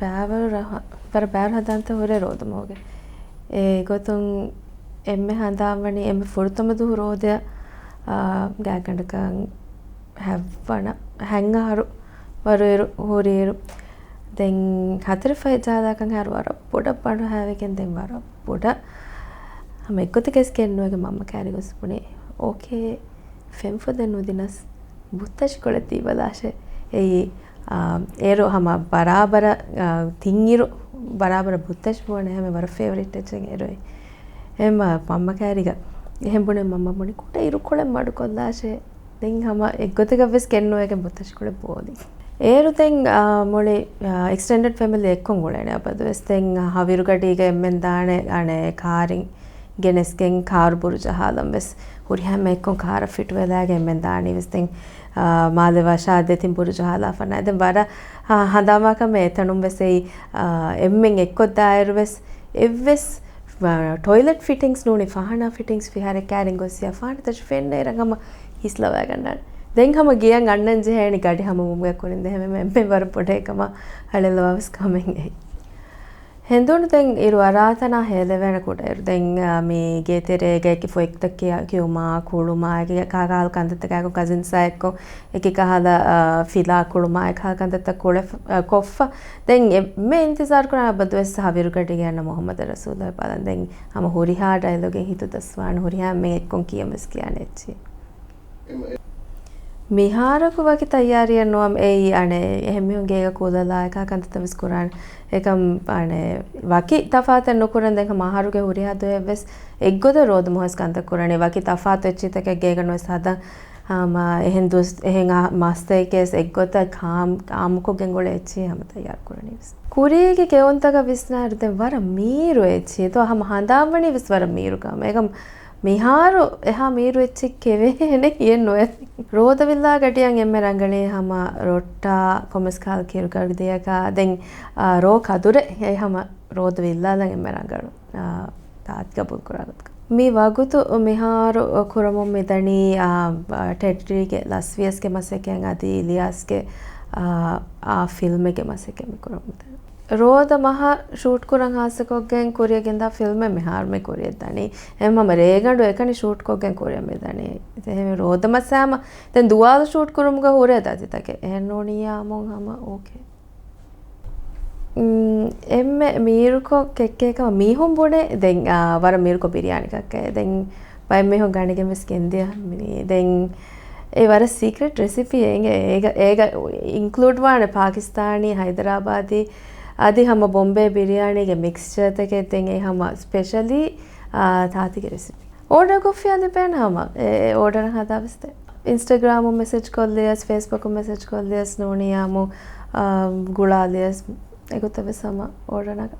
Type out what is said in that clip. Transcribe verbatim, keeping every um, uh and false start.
ބައިވަރު ރަ-، ވަރަށް ބައިވަރު ހަނދާންތައް ހުރޭ ރޯދަމަހުގެ. އެގޮތުން އެންމެ ހަނދާންވަނީ އެންމެ ފުރަތަމަ ދުވަހު ރޯދަޔަށް، އާ، ގާތްގަނޑަކަށް ހަތްވަނަ، ހަތް އަހަރު ވަރު އިރު ހުރިއިރު. ދެން ހަތަރެއް ފަހެއް ޖަހާލާކަން ހާރު ވަރަށް ބޮޑަށް ބަނޑު ހައިވެގެން ދެން ވަރަށް ބޮޑަށް ހަމަ އެއްގޮތަކަސް ކެންނުވެގެން މަންމަ ކައިރި ގޮސް ބުނި، އޯކޭ، ފެންފޮދެއް ނުދިނަސް ބުއްތަށިކޮޅެއް ދީބަލާށޭ. އެއީ، އާ، އޭރު ހަމަ ބަރާބަރަށް، އާ، ތިން އިރު ބަރާބަރަށް ބުއްތަށި ބުވަން އެހެމެ ވަރަށް ފޭވަރިޓް އެއްޗެއް އޭރު. އެހެމަ މަންމަ ކައިރިގަ އެހެން ބުނެ މަންމަ ބުނި ކުޑަ އިރުކޮޅެއް މަޑުކޮށްލާށޭ. ދެން ހަމަ އެއްގޮތަކަށް ވެސް ކެންނުވެގެން ބުއްތަށިކޮޅެއް ބޯލި. އޭރު ދެން، އާ، މުޅި، އާ، އެކްސްޓެންޑެޑް ފެމިލީ އެއްކޮން އުޅޭނެ އަބަދުވެސް. ދެން ހަވީރުގަޑީގަ އެންމެން ދާނެ އަނެއް ކާރިން ގެނެސްގެން ކާރު ބުރު ޖަހާލަން ވެސް ހުރިހާ އެއްކޮން ކާރަށް ފިޓްވެލާގެ އެންމެން ދާނީ ވެސް. ދެން، އާ، މާލެ ވަށާ ދެތިން ބުރު ޖަހާލާފަ ނާ. ދެން ވަރަށް، އާ، ހަނދާންވާ ކަމެއް އެތަނުން ވެސް އެއީ، އާ، އެންމެން އެއްކޮށްދާއިރު ވެސް އެއްވެސް ޓޮއިލެޓް ފިޓިންގްސް ނޫނީ، ފާހާނާ ފިޓިންގްސް ފިހާރަ ކައިރިން ގޮއްސިޔާ ފާނަތަށި ފެންނައިރަށް ހަމަ ހިސްލަވައިގަންނާނެ. ދެން ހަމަ ގެޔަށް އަންނަން ޖެހޭނެ ގަޑި ހަމަވުމުގެ ކުރިން ދެހެމެ އެންމެ ވަރަށް ބޮޑޭ ކަމަށް އަޅެއްލަވާވެސް ކަމެއް އެއް. ހެނދުނު ދެން އިރު އަރާތަނާ ހޭލެވޭނެ ކުޑައިރު. ދެން، އާ، މި ގޭތެރޭގަ އެކި ފޮތްތައް ކިޔާ، ކިޔުމާ، ކުޅުމާ، އެކި ކާކާލު ކަންތައްތަކާއެކު ކަޒިންސާއެއްކޮށް އެކި ކަހަލަ، އާ، ފިލާ ކުޅުމާ އެކަހަލަ ކަންތައްތައް ކުޅެފަ-، އާ، ކޮށްފަ. ދެން އެންމެ އިންތިޒާރު ކުރާ އަބަދުވެސް ހަވީރުގަޑީގަ އަންނަ މުހައްމަދު ރަސޫލާ ބަލަން. ދެން ހަމަ ހުރިހާ ޑައިލޮގެއް ހިތު ދަސްވާން ހުރިހާ އެންމެން އެއްކޮން ކިޔަން ވެސް ކިޔާނެ އެއްޗި. މިހާރަކު ވަކި ތައްޔާރީއެއް ނުވަމަ އެއީ އަނެއް އެހެން މީހުން ގޭގަ ކުލަލާ އެކާ ކަންތައްތައް ވެސް ކުރާނެ. އެކަމް އަނެއް ވަކި ތަފާތެއް ނުކުރަން ދެން ހަމަ އަހަރުގެ ހުރިހާ ދުވަހެއް ވެސް އެއްގޮތަށް ރޯދަމަހު ވެސް ކަންތައް ކުރަނީ. ވަކި ތަފާތު އެއްޗިތަކެއް ގޭގަ ނުވެސް ހަދަން. ހަމަ އެހެން ދުވަސް އެހެން އާ މަސްތަކެއް ވެސް އެއްގޮތަށް ކާމް، އާއްމުކޮށްގެން އުޅޭ އެއްޗިހި ހަމަ ތައްޔާރު ކުރަނީ ވެސް. ކުރީގެ ކެއުންތަކަށް ވިސްނާއިރު ދެން ވަރަށް މީރު އެއްޗިހި. ތޯ ހަމަ ހަނދާންވަނީ ވެސް ވަރަށް މީރު ކަމެއް. އެކަމް މިހާރު އެހާ މީރު އެއްޗެއް ކެވޭނެ އެއް ނުވޭ. ރޯދަ ވިއްލާ ގަޑިއަށް އެންމެ ރަނގަޅީ ހަމަ ރޮއްޓާ ކޮމެސް ކާލް ކިރުގަރު ދިޔަކާ ދެން، އާ، ރޯ ކަދުރެއް އެ ހަމަ ރޯދަ ވިއްލާލަން އެންމެ ރަނގަޅު، އާ، ތާތި ގަބޫލް ކުރާ ގޮތަކަށް. މި ވަގުތު މިހާރު ކުރަމުން މިދަނީ، އާ، ޓެޑްރީގެ ލަސްވިޔަސްގެ މަސައްކަތް އަދި އިލިޔާސްގެ، އާ، އާ ފިލްމެއްގެ މަސައްކަތް މި ކުރަމުން މިދަނީ. ރޯދަ މަހަށް ޝޫޓް ކުރަން ހާއްސަކޮށްގެން ކުރިއަށް ގެންދާ ފިލްމެއް މިހާރު މި ކުރިއަށް ދަނީ. އެހެން ހަމަ ރޭގަނޑު އެކަނި ޝޫޓް ކޮށްގެން ކުރިއަށް މި ދަނީ. އެހެން ރޯދަ މަސް ހަމަ ދެން ދުވާލު ޝޫޓް ކުރުމުގަ ހުރޭ ދަތިތަކެއް. އެހެން ނޫނިއްޔާމުން ހަމަ އޯކޭ. އުން، އެންމެ މީރުކޮށް ކެއްކޭ ކަމަށް މީހުން ބުނޭ ދެން، އާ، ވަރަށް މީރުކޮށް ބިރިޔާނި ކައްކައޭ. ދެން ބައެއް މީހުން ގަނެގެން ވެސް ގެންދިޔަ. މި-، ދެން އެ ވަރަށް ސީކްރެޓް ރެސިޕީ އެނގޭ. އޭގަ، އޭގަ އިންކްލޫޑް ވާނެ ޕާކިސްތާނީ، ހައިދަރާބާދީ، އަދި ހަމަ ބޮމްބޭ ބިރިޔާނީގެ މިކްސްޗަރތަކެއް. ދެން އެ ހަމަ ސްޕެޝަލީ، އާ، ތާތިގެ ރެސިޕީ. އޯޑަރ ކޮށްފިޔާ ލިބޭނެ ހަމަ. އެ، އެ އޯޑަރ ހަދާ ވެސް ދޭ. އިންސްޓަގްރާމު މެސެޖް ކޮށްލިޔަސް، ފޭސްބުކު މެސެޖް ކޮށްލިޔަސް، ނޫނިއްޔާމު، އާ، ގުޅާލިޔަސް، އެގޮތަށް ވެސް ހަމަ އޯޑަރ ނަގާ.